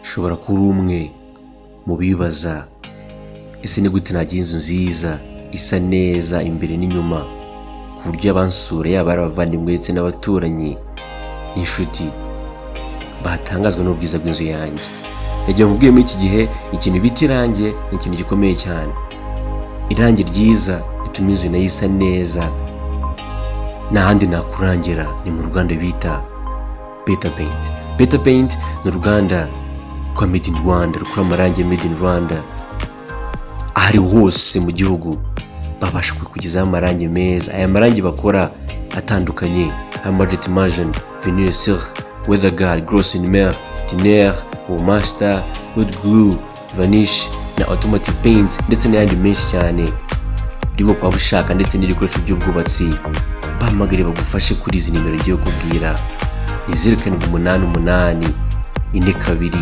Ushobora kuba uri umwe mu bibaza: ese ni gute nagira inzu nziza isa neza imbere n'inyuma, ku buryo abansura, yaba ari abavandimwe ndetse n'abaturanyi n'inshuti, batangazwa n'ubwiza bw'inzu yanjye? Nagira ngo nkubwire, muri iki gihe ikintu bita irangi ni ikintu gikomeye cyane. Irangi ryiza rituma inzu nayo isa neza. Nta handi nakurangira, ni mu ruganda bita Beta Paint. Beta Paint ni uruganda rwa made in Rwanda, rukora amarangi made in Rwanda. Aho ari hose mu gihugu babasha kukugezaho amarangi meza. Aya marangi bakora atandukanye harimo Jet Immersion, Vinyl Silk, Weather Gloss Enamel, Thinner, Master, Wood Glue, Varnish na Automotive Paints, ndetse n'ayandi menshi cyane urimo kwaba ushaka, ndetse n'ibikoresho by'ubwubatsi. Bahamagare bagufashe kuri izi nimero ngiye kukubwira: ni 0788 42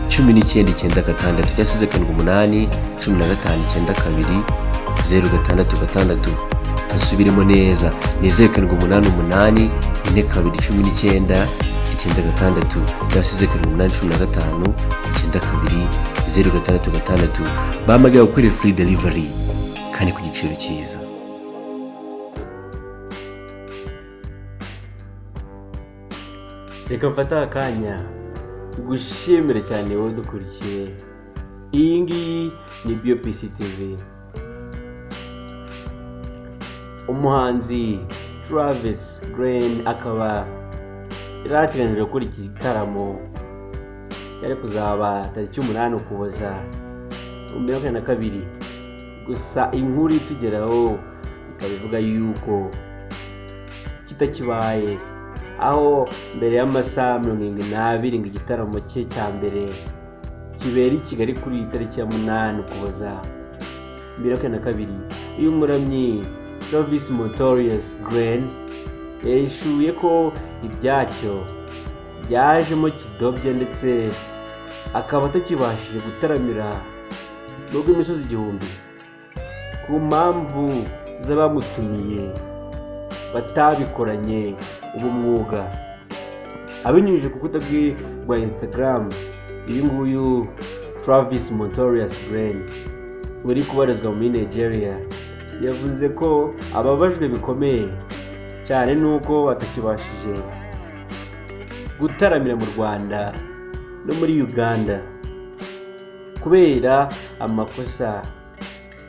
19 96, cyangwa se 0781 592 066. Kasubiremo neza, ni 0788 42 19 96, cyangwa se 0781 15 92 066. Bahamagara gukorera free delivery kandi ku giciro cyiza. Reka mfate akanya gushimire cyane wowe dukurikiye. Iyi ngiyi ni BOPC TV. Umuhanzi Travis Green akaba yari ateganyije gukora iki gitaramo cyari kuzaba tariki 8 Ukuboza 2022. Gusa inkuru itugeraho ikaba ivuga yuko kitakibaye, aho mbere y'amasaha 72 ngo igitaramo cye cya mbere kibera i Kigali kuri iyi tariki ya 8 Ukuboza 2022, uyu muramyi Travis Motorious Green yahishuye ko ibyacyo byajemo kidobya, ndetse akaba atakibashije gutaramira mu rw'imisozi igihumbi ku mpamvu z'abamutumiye batabikoranye ubumwuga. Abinyujije ku rukuta rwe rwa Instagram, uyu nguyu Travis Motorious Green uri kubarizwa muri Nigeria yavuze ko ababajwe bikomeye cyane nuko atakibashije gutaramira mu Rwanda no muri Uganda kubera amakosa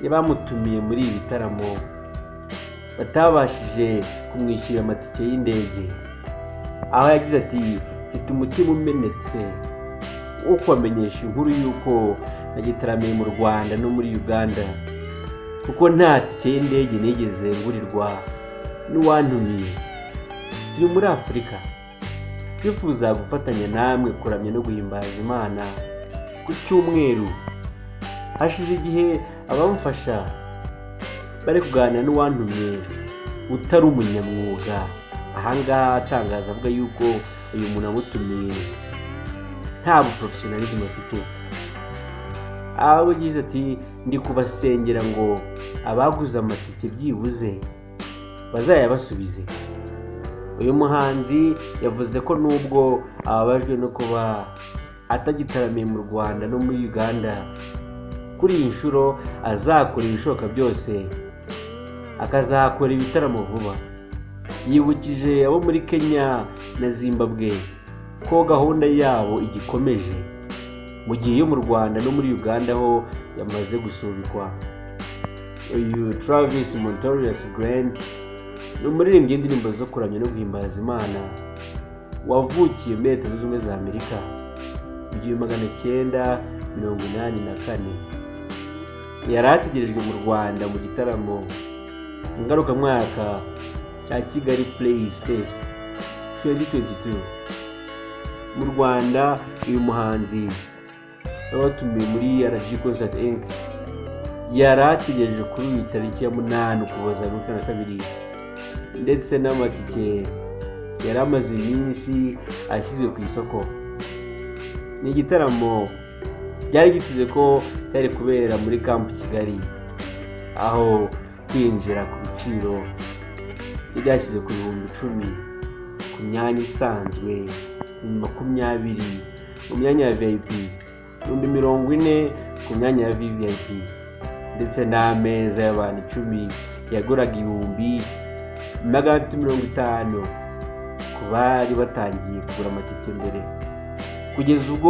y'abamutumiye muri ibi bitaramo batabashije kumwishyurira amatike y'indege, aho yagize ati: "Mfite umutima umenetse wo kubamenyesha inkuru y'uko nagitaramiye mu Rwanda no muri Uganda, kuko nta tike y'indege nigeze ngurirwa n'uwantumiye. Turi muri Afurika, twifuza gufatanya namwe kuramya no guhimbaza Imana ku cyumweru." Hashize igihe abamufasha bari kuganira n'uwantumye utari umunyamwuga. Ahangaha atangaza avuga yuko uyu muntu amutumiye nta buprofessionalism afite, aho yagize ati: "Ndi kubasengera ngo abaguze amatike byibuze bazayabasubize." Uyu muhanzi yavuze ko nubwo ababajwe no kuba atagitaramiye mu Rwanda no muri Uganda, kuri iyi nshuro azakora ibishoboka byose akazakora ibitaramo vuba. Yibukije abo muri Kenya na Zimbabwe ko gahunda yabo igikomeje, mu gihe iyo mu Rwanda no muri Uganda ho yamaze gusubikwa. Uyu Travis Montorious Green ni umuririmbyi w'indirimbo zo kuramya no guhimbaza Imana wavukiye muri Leta Zunze Ubumwe za Amerika mu 1984. Yari ategerejwe mu Rwanda mu gitaramo ngarukamwaka cya Kigali Praise Fest 2022 mu Rwanda. Uyu muhanzi wari watumiwe muri RG Concert Inc yari ategereje kuri iyi tariki ya 8 Ukuboza 2022, ndetse n'amatike yari amaze iminsi ashyizwe ku isoko. Ni igitaramo byari gisize ko cyari kubera muri Camp Kigali, aho kwinjira ku biciro byashyize ku 10,000 ku myanya isanzwe, 20,000. mu myanya ya VIP, 40,000 ku myanya ya VVIP, ndetse n'ameza y'abantu 10 yaguraga 350,000 ku bari batangiye kugura amatike mbere. Kugeza ubwo